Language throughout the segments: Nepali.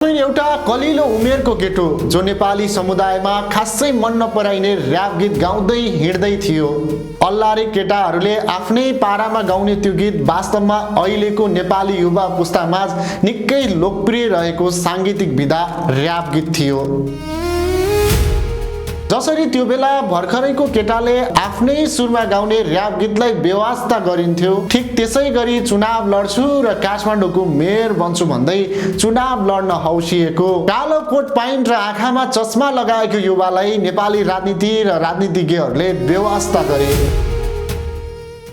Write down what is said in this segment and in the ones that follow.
एउटा कलिलो उमेरको केटो जो नेपाली समुदायमा खासै मन नपराइने र्याप गीत गाउँदै हिँड्दै थियो। अल्लारे केटाहरूले आफ्नै पारामा गाउने त्यो गीत वास्तवमा अहिलेको नेपाली युवा पुस्तामाझ निकै लोकप्रिय रहेको साङ्गीतिक विधा र्याप गीत थियो। जसरी त्यो बेला भर्खरैको केटाले आफ्नै सुरमा गाउने र्याप गीतलाई बेवास्ता गरिन्थ्यो, ठीक त्यसै गरी चुनाव लड्छु र काठमाडौँको मेयर बन्छु भन्दै चुनाव लड्न हौसिएको कालो कोट प्यान्ट र आँखामा चस्मा लगाएको युवालाई नेपाली राजनीति र राजनीतिज्ञहरूले बेवास्ता गरे।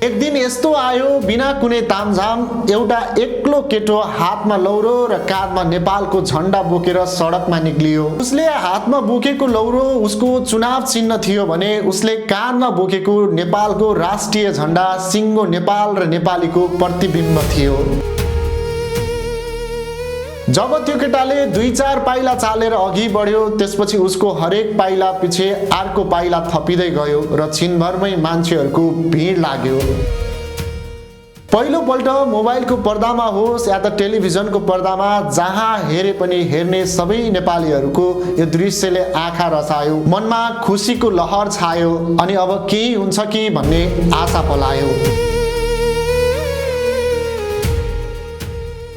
एक दिन यस्तो आयो बिना कुनै तामझाम, एउटा एक्लो केटो हातमा लौरो र काँधमा नेपालको झण्डा बोकेर सडकमा निक्लियो। उसले हातमा बोकेको लौरो उसको चुनाव चिन्ह थियो भने उसले काँधमा बोकेको नेपालको राष्ट्रिय झण्डा सिङ्गो नेपाल र नेपालीको प्रतिबिम्ब थियो। जब त्यो केटाले 2-4 पाइला चालेर अघि बढ्यो, त्यसपछि उसको हरेक पाइला पछि अर्को पाइला थपिँदै गयो र छिनभरमै मान्छेहरूको भिड लाग्यो। पहिलोपल्ट मोबाइलको पर्दामा होस् या त टेलिभिजनको पर्दामा जहाँ हेरे पनि हेर्ने सबै नेपालीहरूको यो दृश्यले आँखा रसायो, मनमा खुसीको लहर छायो अनि अब केही हुन्छ कि भन्ने आशा पलायो।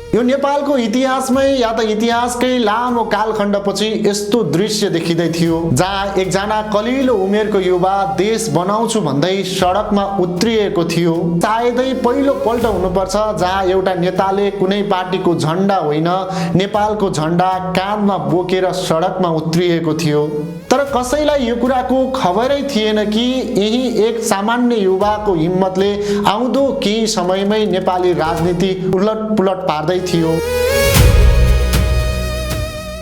यो नेपालको इतिहासमै या त इतिहासकै लामो कालखण्डपछि यस्तो दृश्य देखिँदै थियो जहाँ एकजना कलिलो उमेरको युवा देश बनाउँछु भन्दै सडकमा उत्रिएको थियो। सायदै पहिलो पल्ट हुनुपर्छ जहाँ एउटा नेताले कुनै पार्टीको झण्डा होइन, नेपालको झण्डा काँधमा बोकेर सडकमा उत्रिएको थियो। तर कसैलाई यो कुराको खबरै थिएन कि यही एक सामान्य युवाको हिम्मतले आउँदो केही समयमै नेपाली राजनीति उलटपुलट पार्दै थियो।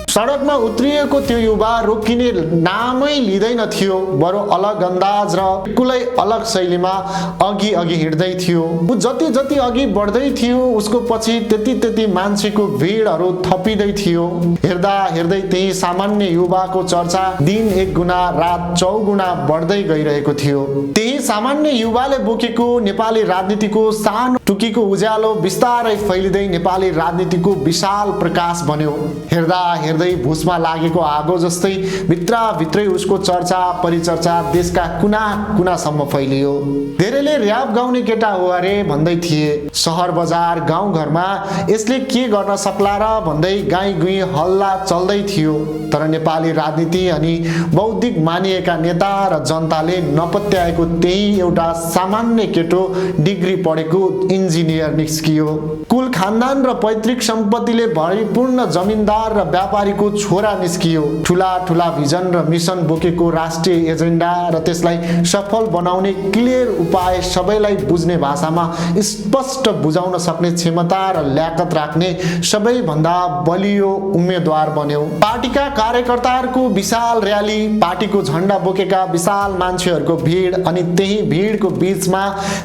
सडकमा उत्रिएको त्यो युवा रोकिने नामै लिँदैन थियो, बरु अलग अन्दाज र बिल्कुलै अलग शैलीमा अघि अघि हिँड्दै थियो। ऊ जति जति अघि बढ्दै थियो उसको पछि त्यति मान्छेको भिडहरू थपिँदै थियो। हेर्दा हेर्दै त्यही सामान्य युवाको चर्चा दिन 1 गुणा रात 4 गुणा बढ्दै गइरहेको थियो। त्यही सामान्य युवाले बोकेको नेपाली राजनीतिको सानो टुकीको उज्यालो बिस्तारै फैलिँदै नेपाली राजनीतिको विशाल प्रकाश बन्यो। हेर्दा हेर्दै भुसमा लागेको आगो जस्तै भित्रै उसको चर्चा परिचर्चा देशका कुना कुनासम्म फैलियो। धेरैले र्याप गाउने केटा हो अरे भन्दै थिए। सहर बजार गाउँ घरमा यसले के गर्न सक्ला र भन्दै गाई गुई हल्ला चल्दै थियो। तर नेपाली राजनीति अनि बौद्धिक मानिएका नेता र जनताले नपत्याएको त्यही एउटा सामान्य केटो डिग्री पढेको इन्जिनियर निस्कियो। कुल खानदान र पैतृक सम्पत्तिले भरिपूर्ण जमिनदार र व्यापारीको छोरा निस्कियो। ठुला ठुला भिजन र मिसन बोकेको राष्ट्रिय एजेन्डा र त्यसलाई सफल बनाउने क्लियर उपाय सबैलाई बुझ्ने भाषामा स्पष्ट बुझाउन सक्ने क्षमता र ल्याकत राख्ने सबैभन्दा बलियो उम्मेदवार बन्यो। पार्टीका कार्यकर्ताहरूको विशाल र्याली, पार्टीको झण्डा बोकेका विशाल मान्छेहरूको भिड अनि त्यही भिडको बीचमा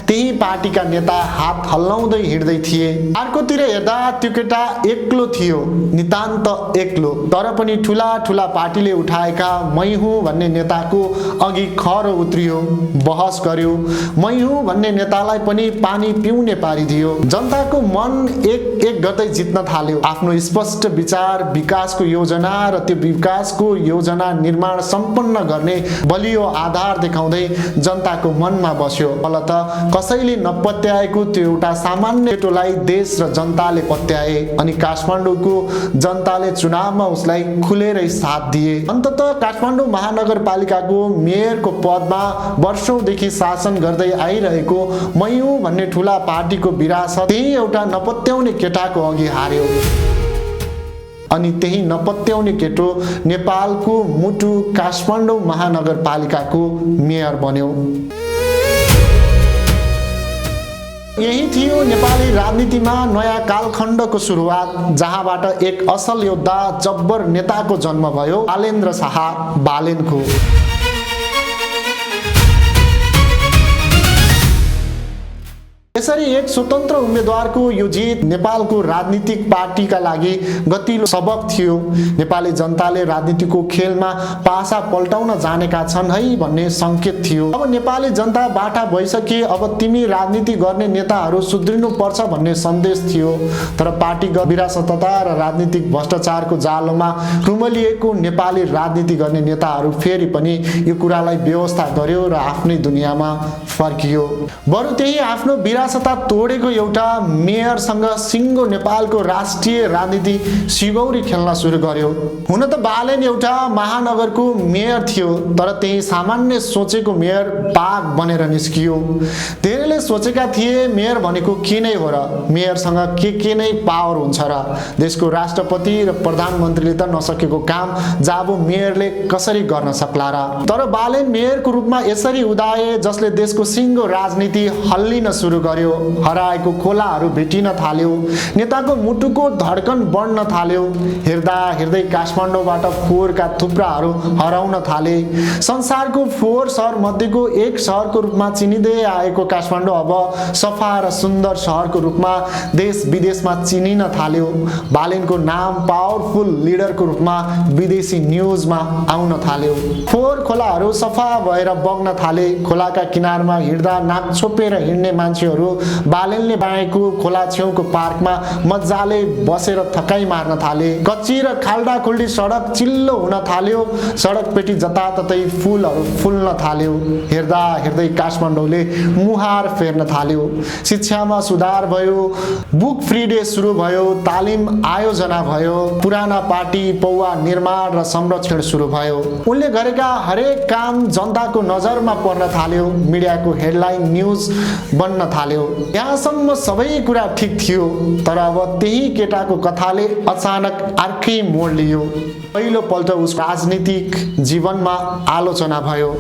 त्यही पार्टीका नेता हात हल्लाउँदै हिँड्दै थिए। अर्कोतिर हेर्दा त्यो केटा एक्लो थियो, नितान्त एक्लो। तर पनि ठुला ठुला पार्टीले उठाएका मै हुँ भन्ने नेताको अघि खरो उत्रियो, बहस गर्यो। मै हुँ भन्ने नेतालाई पनि पानी पिउने पारिदियो। जनताको मन एक एक गर्दै जित्न थाल्यो। आफ्नो स्पष्ट विचार, विकासको योजना र त्यो विकासको योजना निर्माण सम्पन्न गर्ने बलियो आधार देखाउँदै जनताको मनमा बस्यो। फलत कसैले नपत्याएको त्यो एउटा सामान्य केटोलाई देश र जनताले पत्याए अनि काठमाडौँको जनताले चुनावमा उसलाई खुलेरै साथ दिए। अन्ततः काठमाडौँ महानगरपालिकाको मेयरको पदमा वर्षौंदेखि शासन गर्दै आइरहेको मै हुँ भन्ने ठुला पार्टीको विरासत त्यही एउटा नपत्याउने केटाको अघि हार्यो। अनि त्यही नपत्याउने केटो नेपालको मुटु काठमाडौँ महानगरपालिकाको मेयर बन्यो। यही थियो नेपाली राजनीतिमा नयाँ कालखण्डको सुरुवात, जहाँबाट एक असल योद्धा जब्बर नेताको जन्म भयो, बालेन्द्र शाह बालेनको। यसरी एक स्वतन्त्र उम्मेदवारको यो जित नेपालको राजनीतिक पार्टीका लागि गतिलो सबक थियो। नेपाली जनताले राजनीतिको खेलमा पासा पल्टाउन जानेका छन् है भन्ने संकेत थियो। अब नेपाली जनता बाठा भइसके, अब तिमी राजनीति गर्ने नेताहरू सुध्रिनु पर्छ भन्ने सन्देश थियो। तर पार्टीगत विरासतता र राजनीतिक भ्रष्टाचारको जालोमा रुमलिएको नेपाली राजनीति गर्ने नेताहरू फेरि पनि यो कुरालाई व्यवस्था गर्यो र आफ्नै दुनियाँमा फर्कियो। बरु त्यही आफ्नो विरासतता तोडेको एउटा मेयरसँग सिङ्गो नेपालको राष्ट्रिय राजनीति सिगौरी खेल्न सुरु गर्यो। हुन त बालेन एउटा महानगरको मेयर थियो, तर त्यही सामान्य सोचेको मेयर बाघ बनेर निस्कियो। धेरैले सोचेका थिए मेयर भनेको के नै हो र, मेयरसँग के नै पावर हुन्छ र, देशको राष्ट्रपति र प्रधानमन्त्रीले त नसकेको काम जाबो मेयरले कसरी गर्न सक्ला र। तर बालेन मेयरको रूपमा यसरी उदाए जसले देशको सिङ्गो राजनीति हल्लिन सुरु गर्यो। हराएको खोलाहरू भेटिन थाल्यो, नेताको मुटुको धड्कन बढ्न थाल्यो। हेर्दा हेर्दै काठमाडौँबाट फोहोरका थुप्राहरू हराउन थाले। संसारको फोहोर सहर मध्येको एक सहरको रूपमा चिनिँदै आएको काठमाडौँ अब सफा र सुन्दर सहरको रूपमा देश विदेशमा चिनिन थाल्यो। बालेनको नाम पावरफुल लिडरको रूपमा विदेशी न्युजमा आउन थाल्यो। फोहोर खोलाहरू सफा भएर बग्न थाले। खोलाका किनारमा हिँड्दा नाक छोपेर हिँड्ने मान्छेहरू बालेनले बनाएको खोला छेउको पार्कमा मजाले बसेर थकाइ मार्न थाले। कच्ची र खाल्डा खुल्डी सडक चिल्लो हुन थाल्यो। सडक पेटी जताततै फुलहरू फुल्न थाल्यो। हेर्दा हेर्दै काठमाडौँले मुहार फेर्न थाल्यो। शिक्षामा सुधार भयो, बुक फ्री डे सुरु भयो, तालिम आयोजना भयो, पुराना पार्टी पौवा निर्माण र संरक्षण सुरु भयो। उनले गरेका हरेक काम जनताको नजरमा पर्न थाल्यो। मिडियाको हेडलाइन न्युज बन्न थाल्यो। यहाँसम्म सबै कुरा ठिक थियो, तर अब त्यही केटाको कथाले अचानक अर्कै मोड लियो। पहिलो पल्ट उस राजनीतिक जीवनमा आलोचना भयो।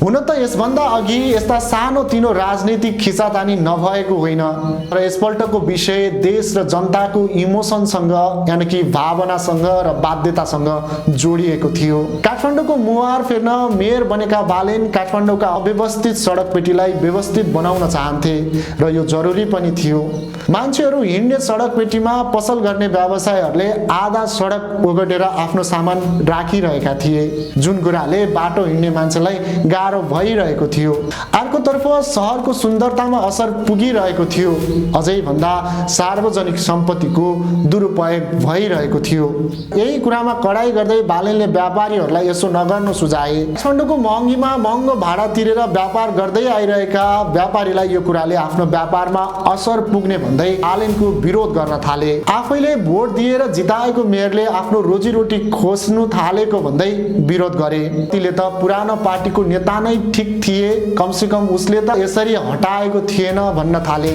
हुन त यसभन्दा अघि यस्ता सानो तिनो राजनीतिक खिचातानी नभएको होइन, तर यसपल्टको विषय देश र जनताको इमोसनसँग यानि कि भावनासँग र बाध्यतासँग जोडिएको थियो। काठमाडौँको मुहार फेर्न मेयर बनेका बालेन काठमाडौँका अव्यवस्थित सडक पेटीलाई व्यवस्थित बनाउन चाहन्थे र यो जरुरी पनि थियो। मान्छेहरू हिँड्ने सडक पेटीमा पसल गर्ने व्यवसायहरूले आधा सडक ओगटेर आफ्नो सामान राखिरहेका थिए, जुन कुराले बाटो हिँड्ने मान्छेलाई गाह्रो भइरहेको थियो। अर्कोतर्फ सहरको सुन्दरतामा असर पुगिरहेको थियो। अझै भन्दा सार्वजनिक सम्पत्तिको दुरुपयोग भइरहेको थियो। यही कुरामा कडाई गर्दै बालेनले व्यापारीहरूलाई यसो नगर्नु सुझाए। काठमाडौँको महँगीमा महँगो भाडा तिरेर व्यापार गर्दै आइरहेका व्यापारीलाई यो कुराले आफ्नो व्यापारमा असर पुग्ने भन्दै बालेनको विरोध गर्न थाले। आफैले भोट दिएर जिताएको मेयरले आफ्नो रोजीरोटी खोज्नु थालेको भन्दै विरोध गरे। तिले त पुरानो पार्टीको नेता नै ठिक थिए, कमसे कम उसले त यसरी हटाएको थिएन भन्न थाले।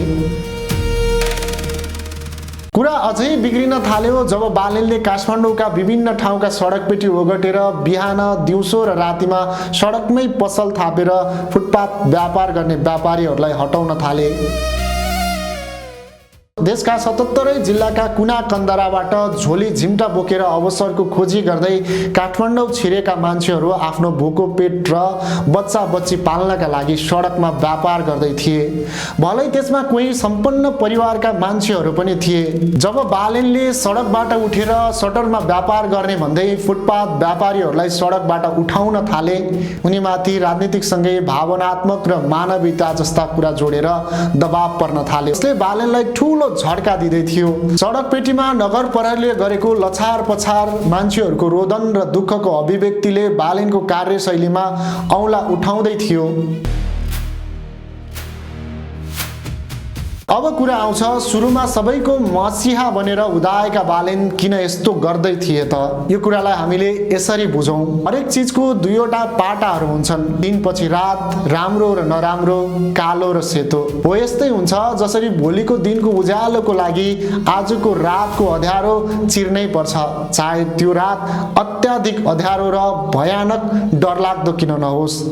कुरा अझै बिग्रिन थाल्यो जब बालेनले काठमाडौँका विभिन्न ठाउँका सडक पेटी ओगटेर बिहान दिउँसो र रातिमा सडकमै पसल थापेर फुटपाथ व्यापार गर्ने व्यापारीहरूलाई हटाउन थाले। देशका 77 जिल्लाका कुना कन्दराबाट झोली झिम्टा बोकेर अवसरको खोजी गर्दै काठमाडौँ छिरेका मान्छेहरू आफ्नो भोको पेट र बच्चा बच्ची पाल्नका लागि सडकमा व्यापार गर्दै थिए। भलै त्यसमा कोही सम्पन्न परिवारका मान्छेहरू पनि थिए। जब बालेनले सडकबाट उठेर सटरमा व्यापार गर्ने भन्दै फुटपाथ व्यापारीहरूलाई सडकबाट उठाउन थाले, उनीमाथि राजनीतिकसँगै भावनात्मक र मानवीयता जस्ता कुरा जोडेर दबाव पर्न थाल्यो। यसले बालेनलाई ठूलो झड्का दिँदै थियो। सडक पेटीमा नगर प्रहरीले गरेको लछार पछार मान्छेहरूको रोदन र दुःखको अभिव्यक्तिले बालेनको कार्यशैलीमा औँला उठाउँदै थियो। अब कुरा आउँछ सुरुमा सबैको मसिहा बनेर उदाएका बालेन किन यस्तो गर्दै थिए त। यो कुरालाई हामीले यसरी बुझौँ, हरेक चिजको दुईवटा पाटाहरू हुन्छन्, दिनपछि रात, राम्रो र नराम्रो, कालो र सेतो। हो यस्तै हुन्छ जसरी भोलिको दिनको उज्यालोको लागि आजको रातको अँध्यारो चिर्नै पर्छ, चाहे त्यो रात अत्याधिक अँध्यारो र भयानक डरलाग्दो किन नहोस्।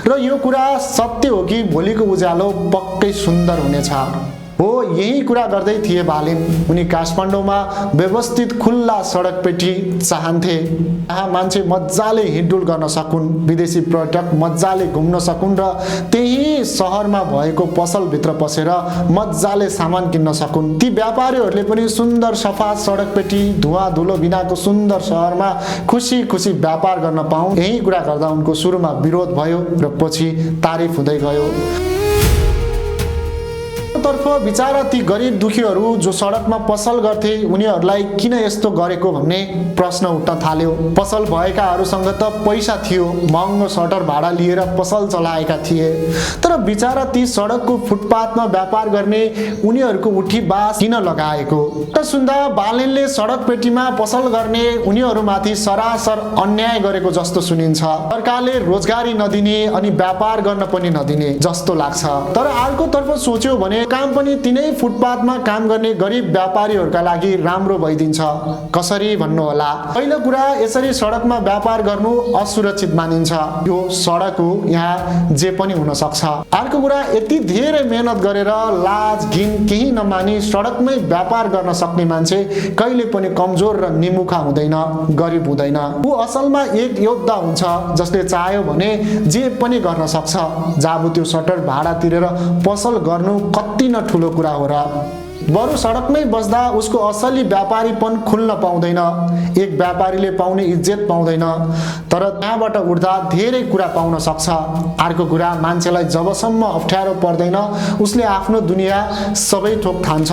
र यो कुरा सत्य हो कि भोलिको उज्यालो पक्कै सुन्दर हुनेछ। हो यही कुरा गर्दै थिए बालेन। उनी काठमाडौँमा व्यवस्थित खुल्ला सडक पेटी चाहन्थे, जहाँ मान्छे मजाले हिँडडुल गर्न सकुन्, विदेशी पर्यटक मजाले घुम्न सकुन् र त्यही सहरमा भएको पसलभित्र पसेर मजाले सामान किन्न सकुन्। ती व्यापारीहरूले पनि सुन्दर सफा सडक पेटी धुवा धुलो बिनाको सुन्दर सहरमा खुसी खुसी व्यापार गर्न पाऊँ, यही कुरा गर्दा उनको सुरुमा विरोध भयो र पछि तारिफ हुँदै गयो। तर्फ बिचारा ती गरिब दुखीहरू जो सडकमा पसल गर्थे उनीहरूलाई किन यस्तो गरेको भन्ने प्रश्न उठ्न थाल्यो। पसल भएकाहरूसँग त पैसा थियो, महँगो सटर भाडा लिएर पसल चलाएका थिए, तर बिचारा ती सडकको फुटपाथमा व्यापार गर्ने उनीहरूको उठी बास किन लगाएको त सुन्दा बालेनले सडक पेटीमा पसल गर्ने उनीहरूमाथि सरासर अन्याय गरेको जस्तो सुनिन्छ। सरकारले रोजगारी नदिने अनि व्यापार गर्न पनि नदिने जस्तो लाग्छ। तर अर्कोतर्फ सोच्यो भने काम पनि तिनै फुटपाथमा काम गर्ने गरिब व्यापारीहरूका लागि राम्रो भइदिन्छ। कसरी भन्नु होला? पहिलो कुरा, यसरी सडकमा व्यापार गर्नु असुरक्षित मानिन्छ। यो सडक हो, यहाँ जे पनि हुन सक्छ। अर्को कुरा, यति धेरै मेहनत गरेर लाज घिन केही नमानी सडकमै व्यापार गर्न सक्ने मान्छे कहिले पनि कमजोर र निमुखा हुँदैन, गरिब हुँदैन। ऊ असलमा एक योद्धा हुन्छ जसले चाह्यो भने जे पनि गर्न सक्छ। जाबु त्यो सटर भाडा तिरेर पसल गर्नु कति न ठुलो कुरा हो र। बरु सडकमै बस्दा उसको असली व्यापारीपन खुल्न पाउँदैन, एक व्यापारीले पाउने इज्जत पाउँदैन, तर त्यहाँबाट उठ्दा धेरै कुरा पाउन सक्छ। अर्को कुरा, मान्छेलाई जबसम्म अप्ठ्यारो पर्दैन उसले आफ्नो दुनियाँ सबै थोक ठान्छ,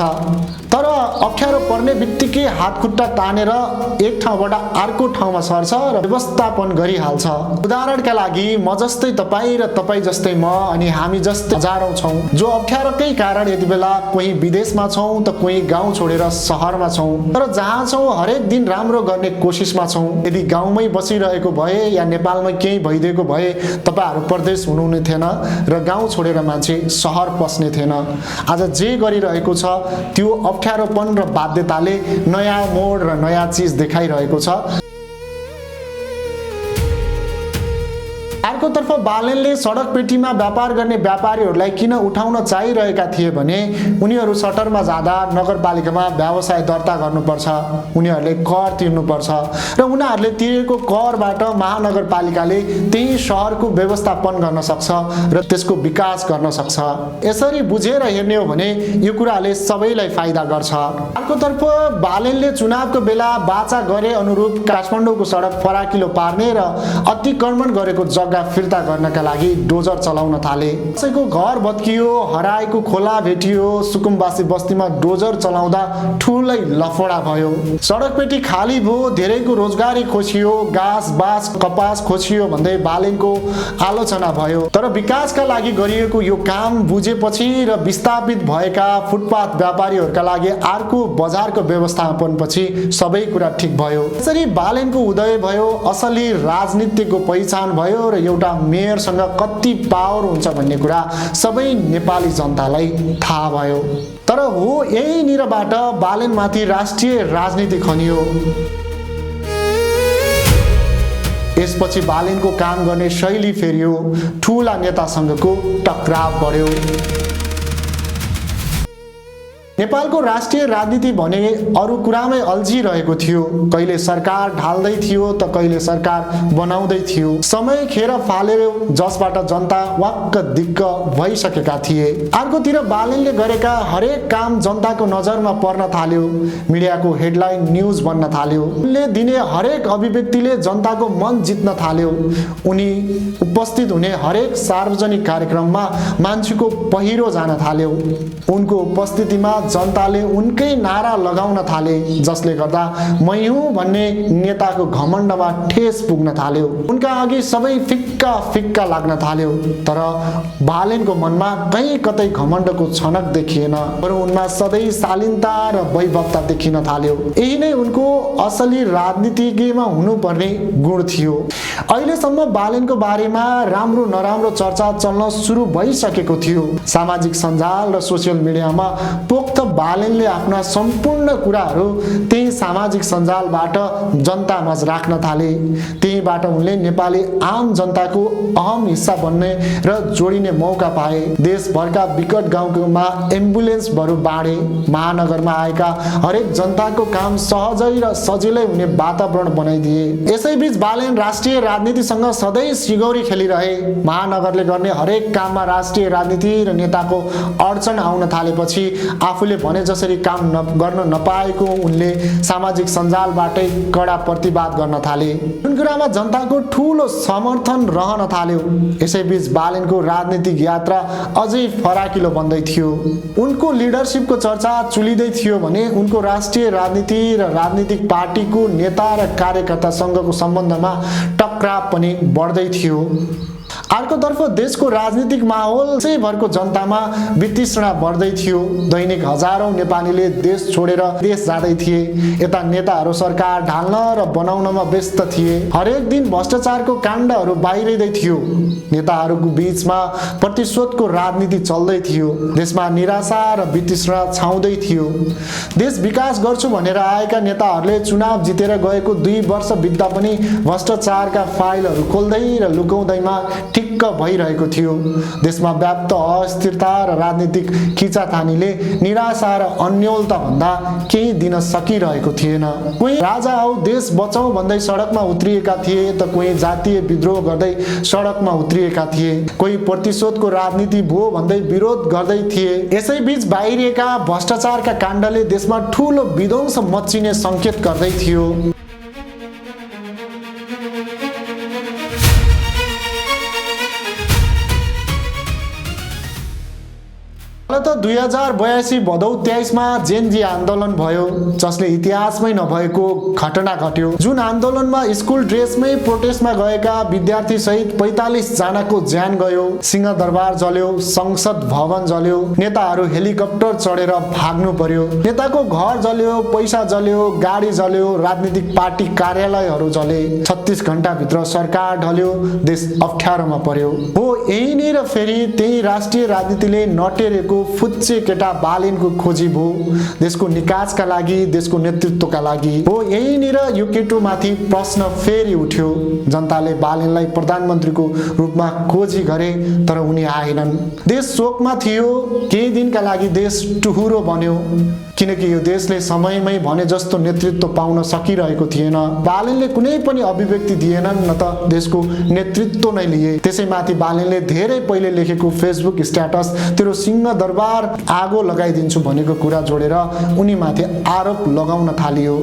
तर अप्ठ्यारो पर्ने बित्तिकै हातखुट्टा तानेर एक ठाउँबाट अर्को ठाउँमा सर्छ र व्यवस्थापन गरिहाल्छ। उदाहरणका लागि म जस्तै तपाईँ र तपाईँ जस्तै म अनि हामी जस्तै हजारौं छौँ जो अप्ठ्यारोकै कारण यति बेला कोही विदेशमा छौँ त कोही गाउँ छोडेर सहरमा छौँ, तर जहाँ छौँ हरेक दिन राम्रो गर्ने कोसिसमा छौँ। यदि गाउँमै बसिरहेको भए या नेपालमै केही भइदिएको भए तपाईहरू परदेश हुनुहुने थिएन र गाउँ छोडेर मान्छे सहर पस्ने थिएन। आज जे गरिरहेको छ त्यो अप्ठ्यारोपन र बाध्यताले नयाँ मोड र नयाँ चिज देखाइरहेको छ। अर्कोतर्फ बालेनले सडक पेटीमा व्यापार गर्ने व्यापारीहरूलाई किन उठाउन चाहिरहेका थिए भने उनीहरू सटरमा जाँदा नगरपालिकामा व्यवसाय दर्ता गर्नुपर्छ, उनीहरूले कर तिर्नुपर्छ र उनीहरूले तिरेको करबाट महानगरपालिकाले त्यही सहरको व्यवस्थापन गर्न सक्छ र त्यसको विकास गर्न सक्छ। यसरी बुझेर हेर्ने हो भने यो कुराले सबैलाई फाइदा गर्छ। अर्कोतर्फ बालेनले चुनावको बेला बाचा गरे अनुरूप काठमाडौँको सडक फराकिलो पार्ने र अतिक्रमण गरेको जग्गा फिर्ता गर्नका लागि डोजर चलाउन थाले। कसैको घर भत्कियो, हराएको खोला भेटियो, सुकुम्बासी बस्तीमा डोजर चलाउँदा ठुलै लफडा भयो। सडक पेटी खाली भयो, धेरैको रोजगारी खोसियो, घाँस बाँस कपास खोसियो भन्दै बालेनको आलोचना भयो। तर विकासका लागि गरिएको यो काम बुझेपछि र विस्थापित भएका फुटपाथ व्यापारीहरूका लागि अर्को बजारको व्यवस्थापन पछि सबै कुरा ठिक भयो। यसरी बालेनको उदय भयो, असली राजनीतिको पहिचान भयो र एउटा मेयरसँग कति पावर हुन्छ भन्ने कुरा सबै नेपाली जनतालाई थाहा भयो। तर हो यहीँनिरबाट बालेनमाथि राष्ट्रिय राजनीति खनियो। यसपछि बालेनको काम गर्ने शैली फेरियो, ठूला नेतासँगको टकराव बढ्यो। नेपालको राष्ट्रिय राजनीति भने अरू कुरामै अल्झिरहेको थियो। कहिले सरकार ढाल्दै थियो त कहिले सरकार बनाउँदै थियो। समय खेर फाल्यो जसबाट जनता वाक्क दिक्क भइसकेका थिए। अर्कोतिर बालेनले गरेका हरेक काम जनताको नजरमा पर्न थाल्यो, मिडियाको हेडलाइन न्यूज बन्न थाल्यो। उनले दिने हरेक अभिव्यक्तिले जनताको मन जित्न थाल्यो। उनी उपस्थित हुने हरेक सार्वजनिक कार्यक्रममा मान्छेको पहिरो जान थाल्यो। उनको उपस्थितिमा जनताले उनकै नारा लगाउन थाले, जसले गर्दा मै हुँ भन्ने नेताको घमण्डमा ठेस पुग्न थाल्यो। उनका अघि सबै फिक्का फिक्का लाग्न थाल्यो। तर बालेनको मनमा कहीँ कतै घमण्डको छनक देखिएन, बरु उनमा सधैँ शालीनता र वैभवता देखिन थाल्यो। यही नै उनको असली राजनीतिज्ञमा हुनुपर्ने गुण थियो। अहिलेसम्म बालेनको बारेमा राम्रो नराम्रो चर्चा चल्न सुरु भइसकेको थियो। सामाजिक सञ्जाल र सोसियल मिडियामा पोख्त तसर्थ बालेनले आफ्ना सम्पूर्ण कुराहरू त्यही सामाजिक सञ्जालबाट जनतामाझ राख्न थाले। त्यहीबाट उनले नेपाली आम जनताको अहम हिस्सा बन्ने र जोडिने मौका पाए। देशभरका विकट गाउँमा एम्बुलेन्सहरू बाँडे। महानगरमा आएका हरेक जनताको काम सहजै र सजिलै हुने वातावरण बनाइदिए। यसैबीच बालेन राष्ट्रिय राजनीतिसँग सधैँ सिगौरी खेलिरहे। महानगरले गर्ने हरेक काममा राष्ट्रिय राजनीति र नेताको अडचन आउन थालेपछि आफूले भने जसरी काम गर्न नपाएको उनले सामाजिक सञ्जालबाटै कडा प्रतिवाद गर्न थाले। जुन कुरामा जनताको ठूलो समर्थन रहन थाल्यो। यसैबीच बालेनको राजनीतिक यात्रा अझै फराकिलो बन्दै थियो। उनको लिडरसिपको चर्चा चुलिँदै थियो भने उनको राष्ट्रिय राजनीति र राजनीतिक पार्टीको नेता र कार्यकर्तासँगको सम्बन्धमा टकराव पनि बढ्दै थियो। अर्कोतर्फ देशको राजनीतिक माहौल देशैभरको जनतामा वितृष्णा बढ्दै थियो। दैनिक हजारौं नेपालीले देश छोडेर देश जाँदै थिए। यता नेताहरू सरकार ढाल्न र बनाउनमा व्यस्त थिए। हरेक दिन भ्रष्टाचारको काण्डहरू बाहिरिँदै थियो। नेताहरूको बीचमा प्रतिशोधको राजनीति चल्दै थियो। देशमा निराशा र वितृष्णा छाउँदै थियो। देश विकास गर्छु भनेर आएका नेताहरूले चुनाव जितेर गएको 2 वर्ष बित्दा पनि भ्रष्टाचारका फाइलहरू खोल्दै र लुकाउँदैमा ठिक्क भइरहेको थियो। देशमा व्याप्त अस्थिरता र राजनीतिक खिचातानीले निराशा र अन्योलता भन्दा केही दिन सकिरहेको थिएन। कोही राजा आऊ देश बचाऊ भन्दै सडकमा उत्रिएका थिए त कोही जातीय विद्रोह गर्दै सडकमा उत्रिएका थिए। कोही प्रतिशोधको राजनीति भो भन्दै विरोध गर्दै थिए। यसैबीच बाहिरिएका भ्रष्टाचारका काण्डले देशमा ठूलो विध्वंस मच्चिने संकेत गर्दै थियो। त 2082 भदौ 23 मा जेनजी आन्दोलन भयो, जसले इतिहासमै नभएको घटना घट्यो। जुन आन्दोलनमा स्कुल ड्रेसमै प्रोटेस्टमा गएका विद्यार्थी सहित 45 जनाको ज्यान गयो। सिंहदरबार जल्यो, संसद भवन जल्यो, नेताहरू हेलिकप्टर चढेर भाग्नु पर्यो। नेताको घर जल्यो, पैसा जल्यो, गाडी जल्यो, राजनीतिक पार्टी कार्यालयहरू जले। 36 घण्टाभित्र सरकार ढल्यो, देश अप्ठ्यारोमा पर्यो। हो यही नै र फेरि त्यही राष्ट्रिय राजनीतिले नटेरेको फुच्चे केटा बालेनको खोजी भयो। देशको निकासका लागि, देशको नेतृत्वका लागि हो। यहीँनिर यो केटोमाथि प्रश्न फेरि उठ्यो। जनताले बालेनलाई प्रधानमन्त्रीको रूपमा खोजी गरे तर उनी आएनन्। देश शोकमा थियो। केही दिनका लागि देश टुहुरो बन्यो, किनकि यो देशले समयमै भने जस्तो नेतृत्व पाउन सकिरहेको थिएन। बालेनले कुनै पनि अभिव्यक्ति दिएनन् न त देशको नेतृत्व नै लिए। त्यसैमाथि बालेनले धेरै पहिले लेखेको फेसबुक स्ट्याटस तेरो सिंह दरबार आगो लगाइदिन्छु भनेको कुरा जोडेर उनीमाथि आरोप लगाउन थालियो।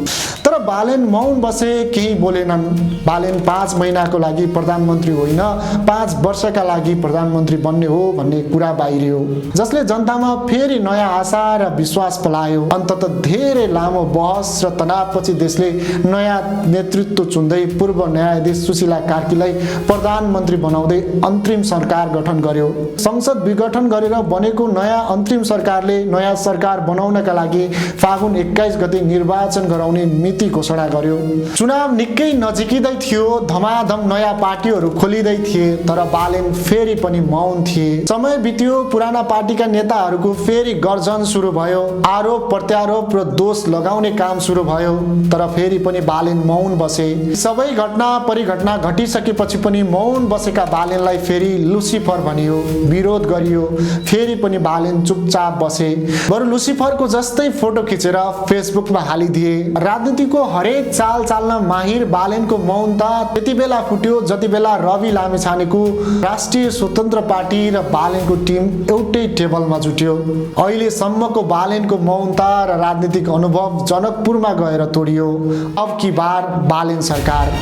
तर बालेन मौन बसे, केही बोलेनन्। बालेन 5 महिनाको लागि प्रधानमन्त्री होइन, 5 वर्षका लागि प्रधानमन्त्री बन्ने हो भन्ने कुरा बाहिरियो, जसले जनतामा फेरि नयाँ आशा र विश्वास पलायो। अन्ततः धेरै लामो बहस र तनावपछि देशले नयाँ नेतृत्व चुन्दै पूर्व न्यायाधीश सुशीला कार्कीलाई प्रधानमन्त्री बनाउँदै अन्तरिम सरकार गठन गर्यो। संसद विघटन गरेर बनेको नयाँ अन्तरिम सरकारले नयाँ सरकार बनाउनका लागि फागुन 21 गते निर्वाचन गराउने मिति घोषणा गर्यो। चुनाव निकै नजिकिँदै थियो। धमाधम नयाँ पार्टीहरू खोलिँदै थिए, तर बालेन फेरि पनि मौन थिए। समय बित्यो। पुराना पार्टीका नेताहरूको फेरि गर्जन सुरु भयो। आरोप प्रत्यारोप र दोष लगाउने काम सुरु भयो, तर फेरि पनि बालेन मौन बसे। सबै घटना परिघटना घटिसकेपछि पनि मौन बसेका बालेनलाई फेरि लुसिफर भनियो, विरोध गरियो। फेरि पनि बालेन चुपचाप बसे। बरु लुसिफरको जस्तै फोटो खिचेर फेसबुकमा हालिदिए। राजनीतिको हरेक चाल चाल्न माहिर बालेनको मौनता त्यति बेला फुट्यो जति बेला रवि लामिछानेको राष्ट्रिय स्वतन्त्र पार्टी र बालेनको टिम एउटै टेबलमा जुट्यो। अहिलेसम्मको बालेनको मौनता र राजनीतिक अनुभव जनकपुरमा गएर तोडियो। अब की बार बालेन सरकार।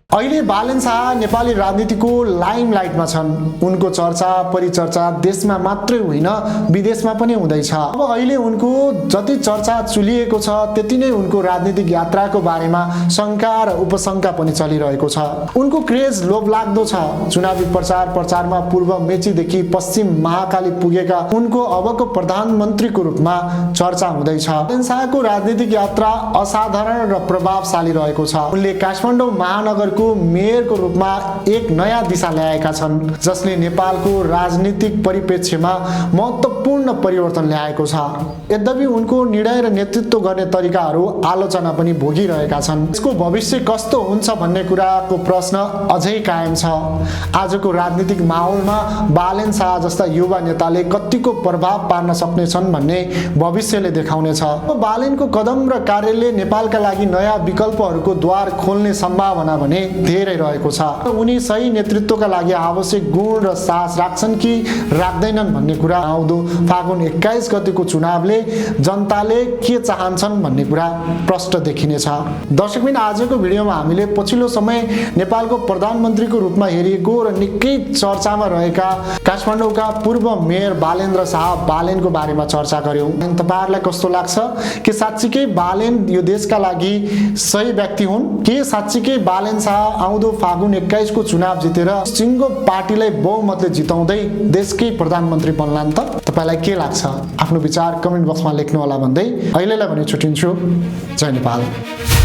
अहिले बालेन शाह नेपाली राजनीतिको लाइमलाइटमा छन्। उनको चर्चा परिचर्चा देशमा मात्रै होइन विदेशमा पनि हुँदैछ। अब अहिले उनको जति चर्चा चुलिएको छ त्यति नै उनको राजनीतिक यात्राको बारेमा शङ्का र उपशङ्का पनि चलिरहेको छ। उनको क्रेज लोभलाग्दो छ। चुनावी प्रचारमा पूर्व मेचीदेखि पश्चिम महाकाली पुगेका उनको अबको प्रधानमन्त्रीको रूपमा चर्चा हुँदैछ। बालेन शाहको राजनीतिक यात्रा असाधारण र प्रभावशाली रहेको छ। उनले काठमाडौँ महानगरको नेपालको मेयरको रूपमा एक नयाँ दिशा ल्याएका छन् जसले नेपालको राजनीतिक परिप्रेक्ष्यमा महत्त्वपूर्ण परिवर्तन ल्याएको छ। यद्यपि उनको निर्णय र नेतृत्व गर्ने तरिकाहरू आलोचना पनि भोगिरहेका छन्। यसको भविष्य कस्तो हुन्छ भन्ने कुराको प्रश्न अझै कायम छ। आजको राजनीतिक माहौलमा बालेन शाह जस्ता युवा नेताले कतिको प्रभाव पार्न सक्नेछन् भन्ने भविष्यले देखाउनेछ। बालेनको कदम र कार्यले नेपालका लागि नयाँ विकल्पहरूको द्वार खोल्ने सम्भावना भने धेरै रहेको छ। उनी सही नेतृत्वका लागि आवश्यक गुण र साहस राख्छन् कि राख्दैनन् भन्ने कुरा आउँदो फागुन 21 गतेको चुनावले जनताले के चाहन्छन् भन्ने कुरा प्रष्ट देखिनेछ। दर्शकबिन, आजको भिडियोमा हामीले पछिल्लो समय नेपालको प्रधानमन्त्रीको रूपमा हेरिएको र निकै चर्चामा रहेका काठमाडौँका पूर्व मेयर बालेन्द्र शाह बालेनको बारेमा चर्चा गर्यौं। तपाईहरुलाई कस्तो लाग्छ कि साच्चीकै बालेन यो देशका लागि सही व्यक्ति हुन् के साच्चीकै बालेन शाह आउँदो फागुन 21 को चुनाव जितेर सिंगो पार्टीलाई बहुमतले जिताउँदै देशकै प्रधानमन्त्री बन्लान् त? तपाईलाई के लाग्छ? आफ्नो विचार कमेन्ट बक्समा लेख्नु होला भन्दै अहिलेलाई भने छुट्टिन्छु। जय नेपाल।